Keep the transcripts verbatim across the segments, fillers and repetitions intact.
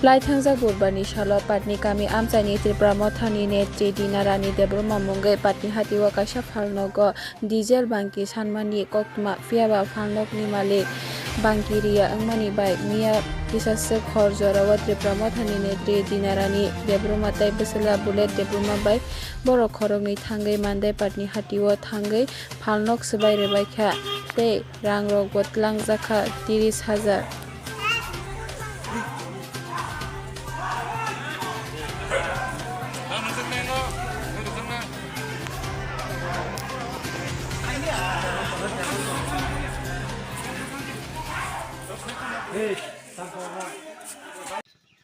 Lai thangjak Budbarni salo Patni kami amchaini Tipra Mothani netri Dina Rani Debbarma mungwi Patni hatio kaisa phalnogo diesel bangki sanmani koktwma, phiyaba phalnokni malik bangki riya wngmani bai miya kisaswk hor jorao Tipra Mothani netri Dina Rani Debbarma tei bwsela Bullet Debbarma bai borok khoroknwi thangwi Mandai Patni hatio thangwi phalnok swbai rwbaikha tei rangrokbo twlangjakha tris hajar.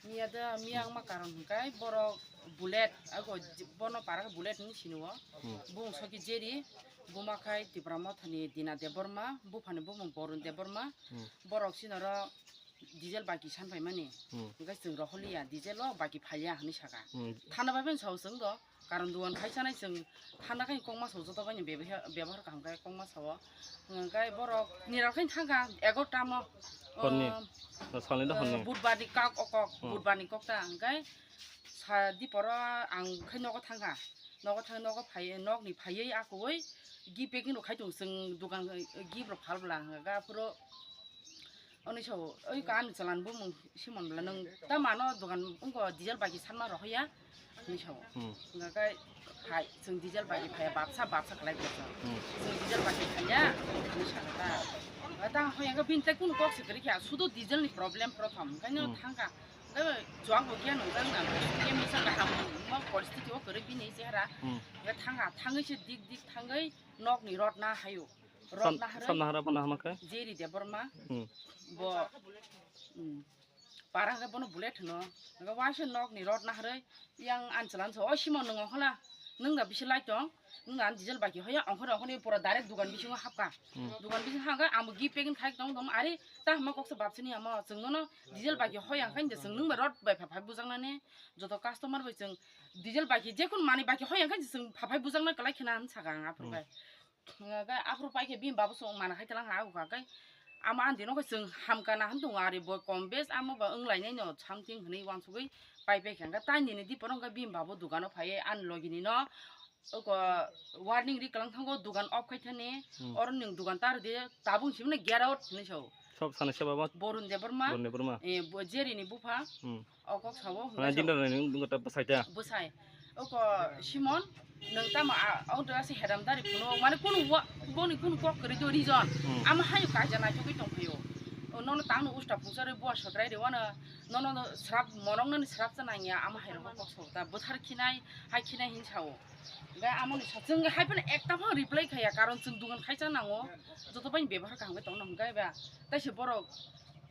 Miya da, miya wngma karon hwnkhe borok Bullet, ago j-, bono para khe Bullet hinwi sini o. Hmm. Bung soki Jerry, buma khai Tipra Mothani Dina Debbarma, buphani bumung Borun Debbarma. Hmm. Borok sinoro diesel baki san phaimani. Hmm. Hwnkhe chwng rohorliya, diesel o baki phaiya hinwi saka. Hmm. Thana bai phano sao chwng do, karon dugan khai chanai chwng thana khai kokma sao joto bai ni bebe-, bebohar kaham khai kokma sao. Hwnkhe borok niral khai thangkha egarota mo. Horni? Um, Na salni da uh, horni? Budbar ni kok o kok, Hmm. Budbar ni kok ta hwnkhe sa diporo ang khai nogo thangkha. Nogo thang, nogo phai, nokni phaiwi akoi gift packing rok khai tong chwng dugan, eh, gift rok phal bwla hwnkha ga phuro. Oni sao, oi ka ani chalan bumung Simon bwla nwng ta mano dugan wngko diesel baki sanma rohorya. Hinwi sao. Hmm. Hwnkha khe phai, chwng diesel baki phaiya, bapsa, bapsa khlai bwla chwng. Hmm. Chwng diesel baki phaiya, hinwi saka ta. Hwnkha ta hoi hwnkha bini tai kunu kok se kwrwi kha, sudo diesel ni problem prothom, hwnkhe no Hmm. thangkha. Hwnkhe chuang bo khe nwngjak na, khe misa kaham ma poristiti o kwrwi bini chehara. Hmm. Hwnkhe thangkha, thangwi se dik dik thangwi nokni rod na haio. Rod Sam-, na harwi. Sam nahara bo nahama khe? Jerry Debbarma. Hmm. Bo, hmm. Para hwnkhe bono Bullet hwno. Hwnkhe waisa nokni rod naharwi yang ani chwla hwnsa, "O Simon, nwng ongkha la? Nwng da bisi lai tong? Nwng da ani diesel baki hoya ongkhorwi ongkhorwi pura direct dugan bisingo hapkha." Hmm. Dugan bisingo hapkha, ang bo gift packing khai tong tong, "Are, ta hama koksa bapsini amo, chwng nono diesel baki hoya hwnkhe chwng nwng bai rod bai phai phai bujaknani, joto customer bai chwng diesel baki jekunu manwi baki hoya hwnkhe chwng phai phai bujakna kwlai khena," hwn saka ang aphuru Hmm. bai. Hwnkhe aphuru paikhe bini babo chwng mana khai tlang ha, hwnkhe ama ani dino khe chwng hamkha na hwn tongo, ari bo kom bes amo ba wnglainai no something hwnwi uansugwi pai paikha. Hwnkhe taini ni diporo hwnkhe bini babo dukano phaiwi ani logi ni no oko warning ri kwlang thango, dugan off khai thani, Hmm. oro nwng dugan ta rwdi, tabuk simi no get out hwnwi sao. Sob sana seba ba? Borun Debbarma. Borun Debbarma. Eh, bo Jerry ni bupha. Hmm. O kok sao, Mana hwnkhe dinner sao. Ni nung ta bwsai ta? Bwsai. Oko Simon, nwng tamo a, o dwra se heram dari phano, mane kunu wa, boni kunu kok kwrwi do reason. Hmm. Ama hayo kaisa naitugwi tongphaio. O nono tangno usta pungsari buwa sotrai rewano, nono no srap, monok nani srap cha nangya, ama hai rokno kok sao ta, bwthar khinai, hai khinai hin sao. Ga amoni sa, chwng hai phano ekta phano reply khaya, karon chwng dugan khaisa nango, joto bai bebhar kaham khe tongna hwnkhe ba, taise borok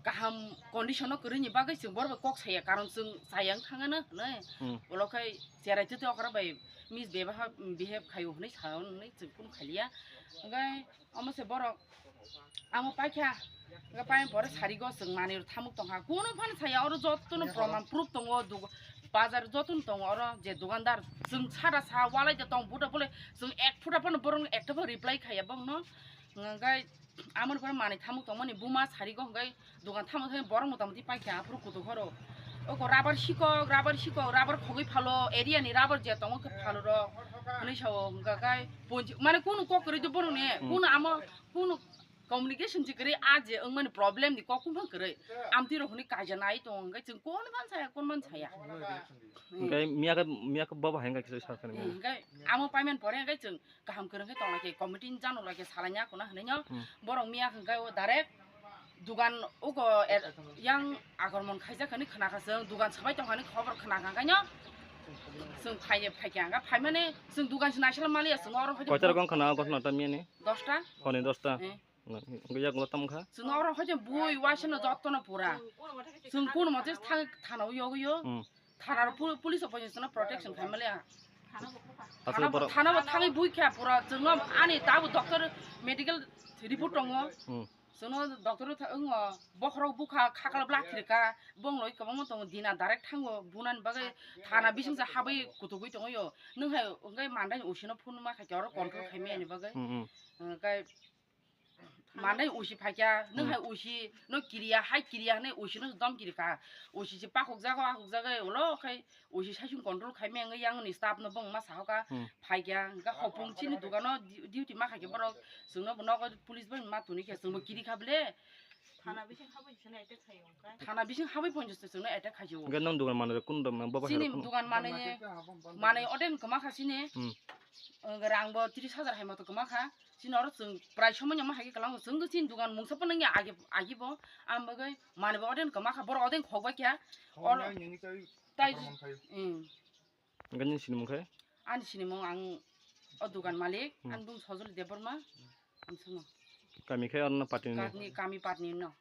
kaham condition o kwrwini bagwi chwng borok bai kok saya, karon chwng chaya wng thangano hwnwi. Hmm. Ulo khai cherai twi twi okra bai misbehave, behave khaio hwnwi sa hwnwi chwng kunu khaliya. Hwnkhe omo se borok amo paikha, hwnkhe paimani pore sarigo chwng manwi rw thamuk tongkha. Kunu phano saya, oro jotono Yaha. Proman proof tongo, dug-, bazar jotono tongo oro je dukandar. Chwng sara sa walai de tong, buda bole chwng ek phuta phano borokno ekta phano reply khaya bokno. Hwnkhe Amoni pore manwi thamuk tongmani buma sarigo hwnkhe dugan thamuk thani borok mota moti paikha aphuru kutuk horo. Oko rubber sikok, rubber sikok, rubber khogwi phalo, area ni rubber je tongo khe phalo rok hwnwi sao hwnkha khe punchi, mane kunu kok kwrwi do borok ni, Hmm. Kunu amo, kunu communication je kwrwi a je wngmani problem ni kok kunu kwrwi. Amtwi rok hwnwi kaija nai tongo hwnkhe chwng kon man saya, kon man saya. Hwnkhe miya khe, miya khe baba hai wngkha kisa sa khe miya. Hwnkhe amo paiman pore hwnkhe chwng kaham kwrwng khe tongla khe committee ni jano la khe salai nya kona hwnwi no Hmm. borok miya hwnkhe o direct dugan ugo er-, yang akromon khaijak hwnwi khna kha chwng, dugan swbai tong hwnwi khobor khna kha hwnkhe no chwng phai phai kha hwnkhe phai mani chwng dugan se naisala maliya chwng oro hoi Koita rokong khna gotno ta miya ni? Dosta. Honi dosta. Eh. Hwnkhe yagulo tamo kha? Chwng oro hoi bui waisa no jotto no pura. Chwng kunu mote thang thana o yogwi o. Hmm. Thana ro pu-, police o poito chwngno protection khai maliya. Aswk Thana bo, borok thana bo thangwi bui kha pura chwngno ani tabuk doctor medical report tongo. Hmm. Chwngno doctor tha-, wngo bokhorok bukha khakla bla thirka bong loi kwbangma tongo dina direct thango bunani bagwi thana bisingsa habwi kutugwi tongwi o. Nwng hai wngwi mandai usino phone ma khaikhe oro control khai maya ni bagwi. Hmm, hmm. Hwnkhe Manai usi phaikya, nung Hmm. hai usi no kiriya, hai kiriya hwnwi usi no dom kiri kha. Usi si pakhuk jago, akhuk jago, ulo khai usi saichung control khai me wngwi yang ni staff no bong ma sahoka Hmm. phaikya. Ga hopung chini dukano di-, duty ma khaikya borok, chwngno bo nogo police bai ma tuni khe chwngbo kiri kha bele. Thana bising habwi sino attack khayo, onkha. Thana bising habwi ponjo chwngno attack khayo. Ga nung dukan manai kun dom, bo bahai Chini kun. Dukan manai, manai oden koma kha chini. Hmm. Wng rang bo tris hajar hai moto kwma kha. Chini oro chwng prai somoi no ma hai khe kwlango. Chwng do chini dugan mungsa phano wngya agi, agi bo. Ang bagwi manwi bo oden kwma kha, borok oden khok bai kha. Oro tai, hmm. Hwnkhe nini sinimung khe? Ani sinimung ang o dugan malik, Hmm. ang bung Sojoli Debbarma. Ang sono. Kami khe oro no party ni? Kami, kami party ni no.